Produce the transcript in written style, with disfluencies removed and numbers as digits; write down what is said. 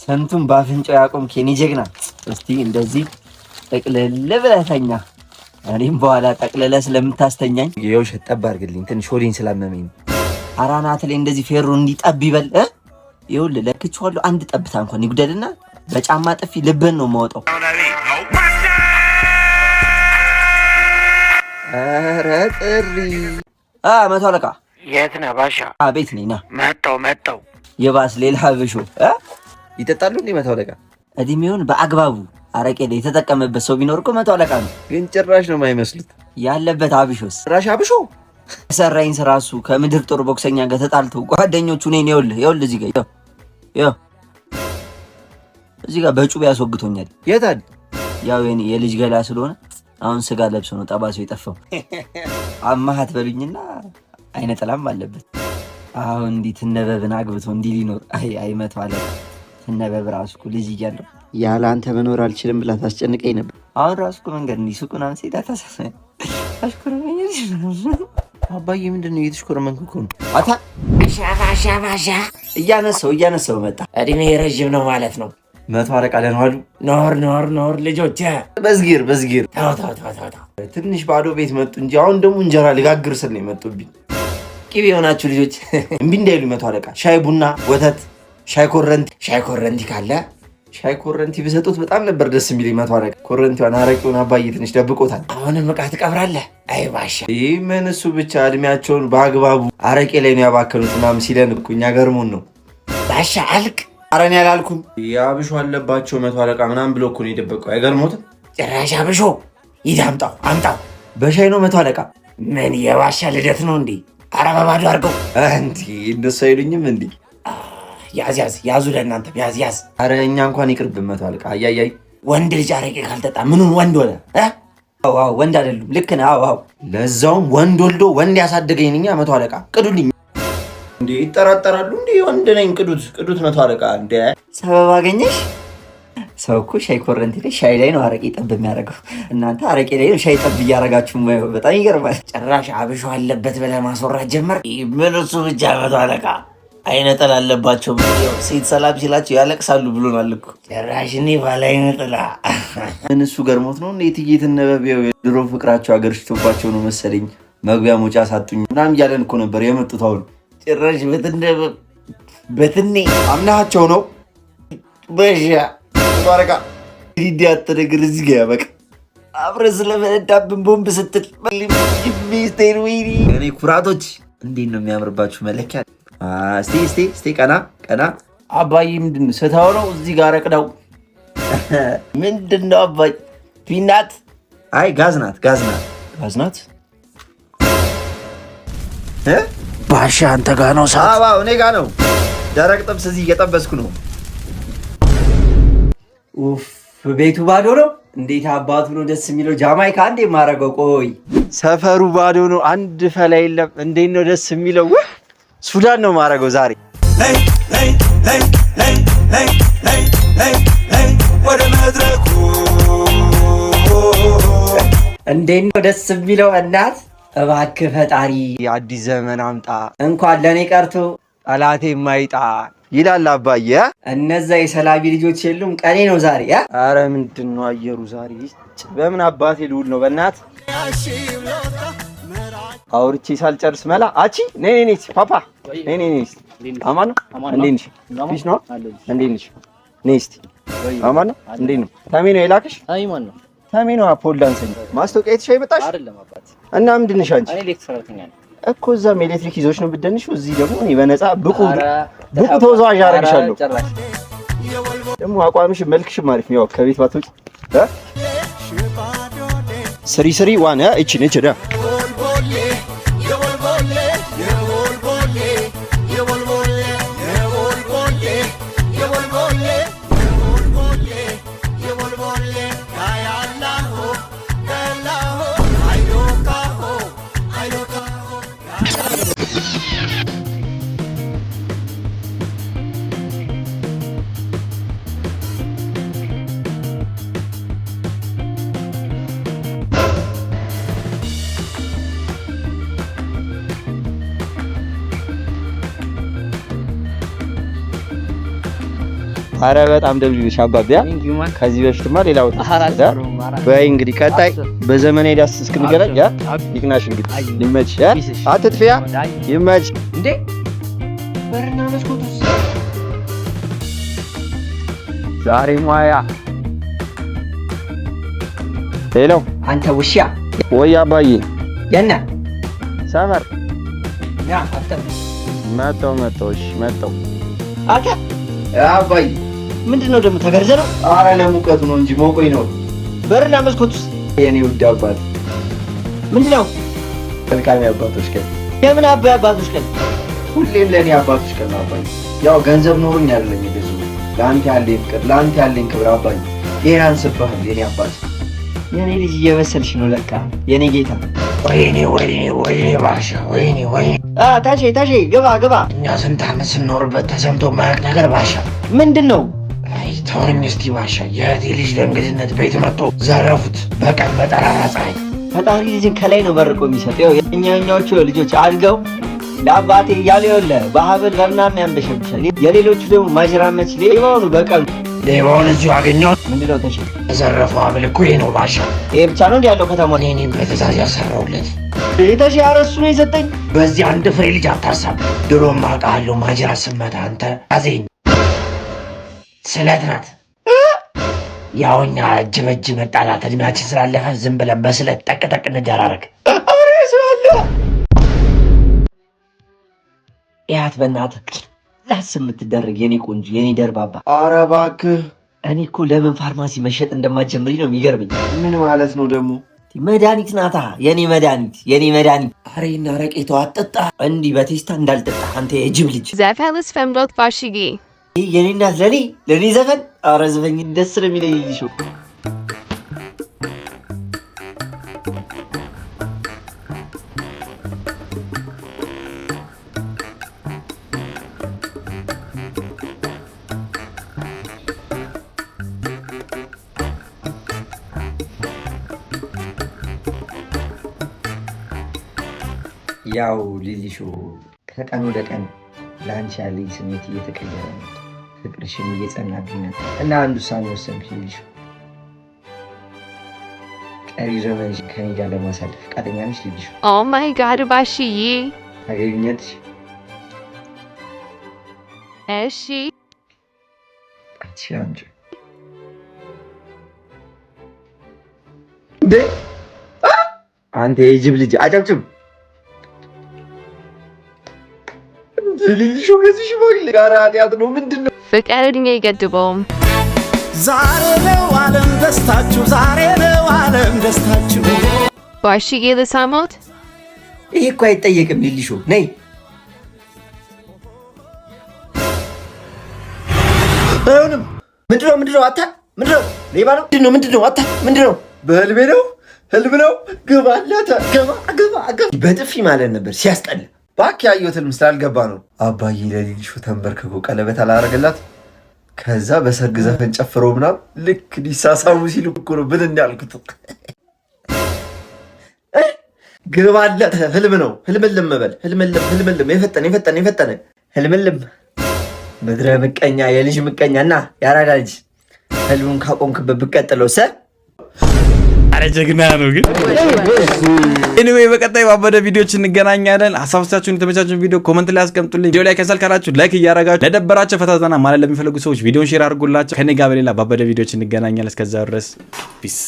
ስንቱን በአፍንጫው ያቆምክ የኔ ጀግና። እስቲ እንደዚህ ጠቅልል ብለህ ተኛ። እኔም በኋላ ጠቅልለህ ስለምታስተኛኝ የውሸት ጠብ አድርግልኝ፣ ትንሽ ሆዴን ስላመመኝ። አራናት ላይ እንደዚህ ፌሮ እንዲጠብ ይበል። ይኸውልህ ለክቼዋለሁ። አንድ ጠብታ እንኳን ይጉደልና በጫማ ጥፊ ልብህን ነው የማወጣው። ኧረ ጥሪ መቶ አለቃ የት ነህ ባሻ? ቤት ነኝ። ና። መጣው መጣው። የባስ ሌላ ብሾ ይጠጣሉ እንዴ መቶ አለቃ? እድሜውን በአግባቡ አረቄ ላይ የተጠቀመበት ሰው ቢኖር እኮ መቶ አለቃ ነው። ግን ጭራሽ ነው የማይመስሉት። ያለበት አብሾስ ጭራሽ አብሾ ሰራኝ ስራ እሱ ከምድር ጦር ቦክሰኛ ጋር ተጣልቶ ጓደኞቹ እኔን ይኸውልህ ይኸውልህ እዚህ ጋር ይኸው እዚህ ጋር በጩቤ ያስወግቶኛል። የት አለ? ያው የኔ የልጅ ገላ ስለሆነ አሁን ስጋ ለብሶ ነው ጠባሰው የጠፋው። አማሃት በሉኝና አይነ ጥላም አለበት። አሁን እንዲህ ትነበብን አግብቶ እንዲህ ሊኖር አይ አይ መቶ አለቃ ትነበብ ራሱ እኮ ልጅ እያለሁ ያለ አንተ መኖር አልችልም ብላ ታስጨንቀኝ ነበር። አሁን ራሱ እኮ መንገድ እንዲህ ሱቅ ምናምን ስሄድ አሽኮረመኛለች። አባዬ ምንድን ነው እየተሽኮረመንክ እኮ ነው። አታ ባሻ ባሻ ባሻ እያነሳው እያነሳው መጣ። እድሜ ረዥም ነው ማለት ነው። መቶ አለቃ ደህና ዋሉ። ኖር ኖር ኖር ልጆች። በዝጊር በዝጊር ተው ተው ተው ተው ተው። ትንሽ ባዶ ቤት መጡ እንጂ አሁን ደግሞ እንጀራ ልጋግር ስል ነው የመጡብኝ። ቅቤ የሆናችሁ ልጆች እምቢ እንዳይሉ መቶ አለቃ ሻይ ቡና፣ ወተት፣ ሻይ ኮረንቲ ሻይ ኮረንቲ ካለ ሻይ ኮረንቲ ብሰጡት በጣም ነበር ደስ የሚለኝ። መቶ አለቃ ኮረንቲዋን አረቂውን አባዬ ትንሽ ደብቆታል። አሁንም ዕቃ ትቀብራለህ? አይ ባሻ ይህ ምን እሱ ብቻ እድሜያቸውን በአግባቡ አረቄ ላይ ነው ያባከኑት ምናምን ሲለን እኮ እኛ ገርሞን ነው። ባሻ አልቅ። ኧረ እኔ አላልኩም። የአብሾ አለባቸው መቶ አለቃ ምናምን ብሎ እኮ ነው የደበቀው። አይገርሞትም? ጭራሽ አብሾ ይድ አምጣው አምጣው። በሻይ ነው መቶ አለቃ። ምን የባሻ ልደት ነው እንዴ? ኧረ በባዶ አድርገው። እንዲ እንደሱ አይሉኝም እንዲ። ያዝ ያዝ ያዙ፣ ለእናንተም ያዝ ያዝ። ኧረ እኛ እንኳን ይቅርብን መቶ አለቃ። አያያይ ወንድ ልጅ አረቄ ካልጠጣ ምኑን ወንድ ሆነ? አዎ አዎ ወንድ አይደሉም። ልክ ነህ። አዎ አዎ ለዛውም ወንድ ወልዶ ወንድ ያሳደገኝ እኛ መቶ አለቃ ቅዱልኝ። እንዴ ይጠራጠራሉ እንዴ? ወንድ ነኝ። ቅዱት ቅዱት መቶ አለቃ እንዴ ሰበብ አገኘሽ። ሰው እኮ ሻይ ኮረንቲ ላይ ሻይ ላይ ነው አረቄ ጠብ የሚያደርገው። እናንተ አረቄ ላይ ነው ሻይ ጠብ እያደረጋችሁ የማየው በጣም ይገርማል። ጭራሽ አብሾ አለበት ብለህ ማስወራት ጀመር። ምን እሱ ብቻ መቶ አለቃ አይነ ጥላ አለባቸው። ሴት ሰላም ሲላቸው ያለቅሳሉ ብሎናል እኮ። ጭራሽ እኔ ባለ አይነ ጥላ ምን እሱ ገርሞት ነው እንዴ? እትዬ ትነበብ ያው የድሮ ፍቅራቸው አገርሽቶባቸው ነው መሰለኝ መግቢያ መውጫ ሳጡኝ ምናምን እያለን እኮ ነበር የመጡት። አሁን ጭራሽ በትነበብ በትኔ አምናቸው ነው በሻ መቶ አለቃ ዲዲ አትነግር እዚህ ጋ ያበቃ አብረን ስለፈነዳብን ቦምብ ስትል ሚስቴር ወይኒ እኔ ኩራቶች እንዴት ነው የሚያምርባችሁ መለኪያ። እስቲ እስቲ እስቲ ቀና ቀና። አባዬ ምንድን ነው ስታወራው እዚህ ጋር ረቅደው ምንድን ነው አባዬ? ፒናት አይ ጋዝ ናት ጋዝ ናት ጋዝ ናት። ባሻ አንተ ጋ ነው ሰዓት። አዎ እኔ ጋ ነው። ደረቅ ጥብስ እዚህ እየጠበስኩ ነው። ኡፍ ቤቱ ባዶ ነው። እንዴት አባቱ ነው ደስ የሚለው። ጃማይካ አንዴ የማደርገው ቆይ፣ ሰፈሩ ባዶ ነው፣ አንድ ፈላ የለም። እንዴት ነው ደስ የሚለው። ሱዳን ነው የማደርገው ዛሬ። እንዴት ነው ደስ የሚለው። እናት እባክህ ፈጣሪ አዲስ ዘመን አምጣ እንኳን ለእኔ ቀርቶ ጠላቴ የማይጣ ይላል አባዬ። እነዛ የሰላቢ ልጆች የሉም። ቀኔ ነው ዛሬ። አረ ምንድን ነው አየሩ ዛሬ? በምን አባቴ ልውል ነው? በእናት አውርቼ ሳልጨርስ መላ አቺ ነይ ነይ ነይ ፓፓ ነይ ነይ ነይ አማን ነው እንዴት ነሽ? peace ነው እንዴት ነሽ? ነይ እስቲ አማን ነው እንዴት ነው? ተሜ ነው የላከሽ? ተሜ ነው pole ዳንሰኛ ማስታወቂያ አይተሽ አይመጣሽ እና ምንድን ነሽ አንቺ? እኮ እዛም ኤሌክትሪክ ይዞች ነው ብደንሽው፣ እዚህ ደግሞ እኔ በነፃ ብቁ ብቁ ተወዛዋዥ አደርግሻለሁ። ደግሞ አቋምሽ መልክሽም አሪፍ ነው። ያው ከቤት ባትወጪ 3 3 1 እቺ ነች ዳ አረ በጣም ደብልሽ አባቢያ። ከዚህ በፊትማ ሌላ ወጥ በይ እንግዲህ ቀጣይ በዘመናዊ ዳስ እስክንገናኝ ያ ይቅናሽ። እንግዲህ ይመችሽ። ያ አትጥፊያ። ይመች እንዴ በርና መስኮቱስ ዛሬ ሙያ። Hello አንተ ውሻ። ወይ አባዬ። የነ ሰፈር ያ አፍተር መጣሁ መጣሁ። እሺ መጣሁ። አንተ አባዬ ምንድን ነው ደግሞ ተገርዘህ ነው? አረ ለሙቀቱ ነው እንጂ ሞቆኝ ነው። በርና መስኮቱስ የኔ ውድ አባት ምንድን ነው? መልካም አባቶች ቀን። የምን አባይ አባቶች ቀን? ሁሌም ለእኔ አባቶች ቀን ነው አባዬ። ያው ገንዘብ ኖሮኝ አይደለም የገዛሁት፣ ለአንተ ያለኝ ፍቅር፣ ለአንተ ያለኝ ክብር አባዬ፣ ይሄ ያንስብሃል የኔ አባት። የኔ ልጅ እየመሰልሽ ነው ለካ የኔ ጌታ። ወይኔ ወይኔ ወይኔ ባሻ ወይኔ ወይኔ። ታሼ ታሼ ግባ ግባ። እኛ ስንት ዓመት ስንኖርበት ተሰምቶ የማያውቅ ነገር ባሻ። ምንድን ነው? አይ ተወኝ እስቲ ባሻ። የእህቴ ልጅ ለእንግድነት ቤት መጥቶ ዘረፉት፣ በቀን በጠራራ ፀሐይ። ፈጣሪ ልጅን ከላይ ነው መርቆ የሚሰጥ። ይኸው የእኛዎቹ ልጆች አድገው ለአባቴ እያሉ ይኸውልህ በሀብል በምናምን ያንበሸብሻል። የሌሎቹ ደግሞ ማጅራመች ሌባው ነው በቀኑ። ሌባውን እዚሁ አገኘሁት። ምንድን ነው ተሼ? የዘረፈው ሀብል እኮ ይሄ ነው ባሻ። ይሄ ብቻ ነው እንዲ ያለው ከተማ? እኔ እኔም በትእዛዝ ያሰራሁለት። ተሼ ኧረ እሱ ነው የሰጠኝ። በዚህ አንድ ፍሬ ልጅ አታሳብ። ድሮም አውቃለሁ ማጅራት ስመታ አንተ አዜኝ ስለት ናት። ያው እኛ እጅ በእጅ መጣላት እድሜያችን ስላለፈ ዝም ብለን በስለት ጠቅ ጠቅ እንደራረግ። ያት በእናትህ ላስ የምትደረግ የኔ ቆንጆ የኔ ደርባባ። ኧረ እባክህ። እኔ እኮ ለምን ፋርማሲ መሸጥ እንደማትጀምሪ ነው የሚገርመኝ። ምን ማለት ነው ደግሞ? መድኃኒት ናታ የኔ መድኃኒት የኔ መድኃኒት። አሬ እና ረቄቷ አጠጣ እንዲህ በቴስታ እንዳልጠጣ አንተ የጅብ ልጅ። ዘፈንስ ፈምዶት ባሽጊ ይህ የኔ እናት ለኔ ለኔ ዘፈን። ኧረ ዘፈኝ ደስ ነው የሚለኝ ልጅ። ያው ሊሊሾ ከቀን ወደ ቀን ለአንቺ ያለኝ ስሜት እየተቀየረ ነው፣ ፍቅርሽም እየጸናብኝ ነው እና አንድ ውሳኔ ወሰንኩ ሊሊሾ። ቀሪ ዘመን ከኔ ጋር ለማሳለፍ ፈቃደኛ ነሽ ሊሊሾ? Oh my God ባሽዬ። ታገቢኛለሽ? እሺ። አንቺ አንቺ እንዴ አንተ የጅብ ልጅ አጨብጭብ። ሊሊሾ ከዚህ ሽማግሌ ጋር ኃጢአት ነው ምንድን ነው? ፍቅር እድሜ አይገድበውም። ዛሬ ነው ዓለም ደስታችሁ፣ ዛሬ ነው ዓለም ደስታችሁ። ባሽዬ ልሳሞት? ይሄ እኮ አይጠየቅም ሊሊሾ ነይ። አይሆንም። ምንድነው ምንድነው? አታ ምንድነው? ሌባ ነው። ምንድነው ምንድነው? አታ ምንድነው? በህልሜ ነው ህልም ነው። ግባ ለተ ግባ ግባ ግባ። በጥፊ ማለት ነበር ሲያስጠላ። እባክህ ያየሁት ህልም ስላልገባ ነው። አባዬ ለሊሊሾ ተንበርክኮ ቀለበት አላረገላት። ከዛ በሰርግ ዘፈን ጨፍሮ ምናምን ልክ ሊሳሳሙ ሲሉ እኮ ነው ብን እንዳልኩት። ግባ ለተ ህልም ነው። ህልምልም በል ህልምልም ህልምልም። የፈጠነ የፈጠነ የፈጠነ ህልምልም። ምድረ ምቀኛ የልጅ ምቀኛ እና የአራዳ ልጅ ህልሙን ካቆምክበት ብቀጥለው ሰ አረ ጀግና ነው ግን። Anyway በቀጣይ ባበደ ቪዲዮች እንገናኛለን። ሀሳቦቻችሁን የተመቻችሁን ቪዲዮ comment ላይ አስቀምጡልኝ። ቪዲዮ ላይ ከሰል ካላችሁ like እያረጋችሁ ለደበራቸው ፈታ ዘና ማለት ለሚፈልጉ ሰዎች ቪዲዮን share አድርጉላቸው። ከኔ ጋር በሌላ ባበደ ቪዲዮች እንገናኛለን። እስከዛ ድረስ peace።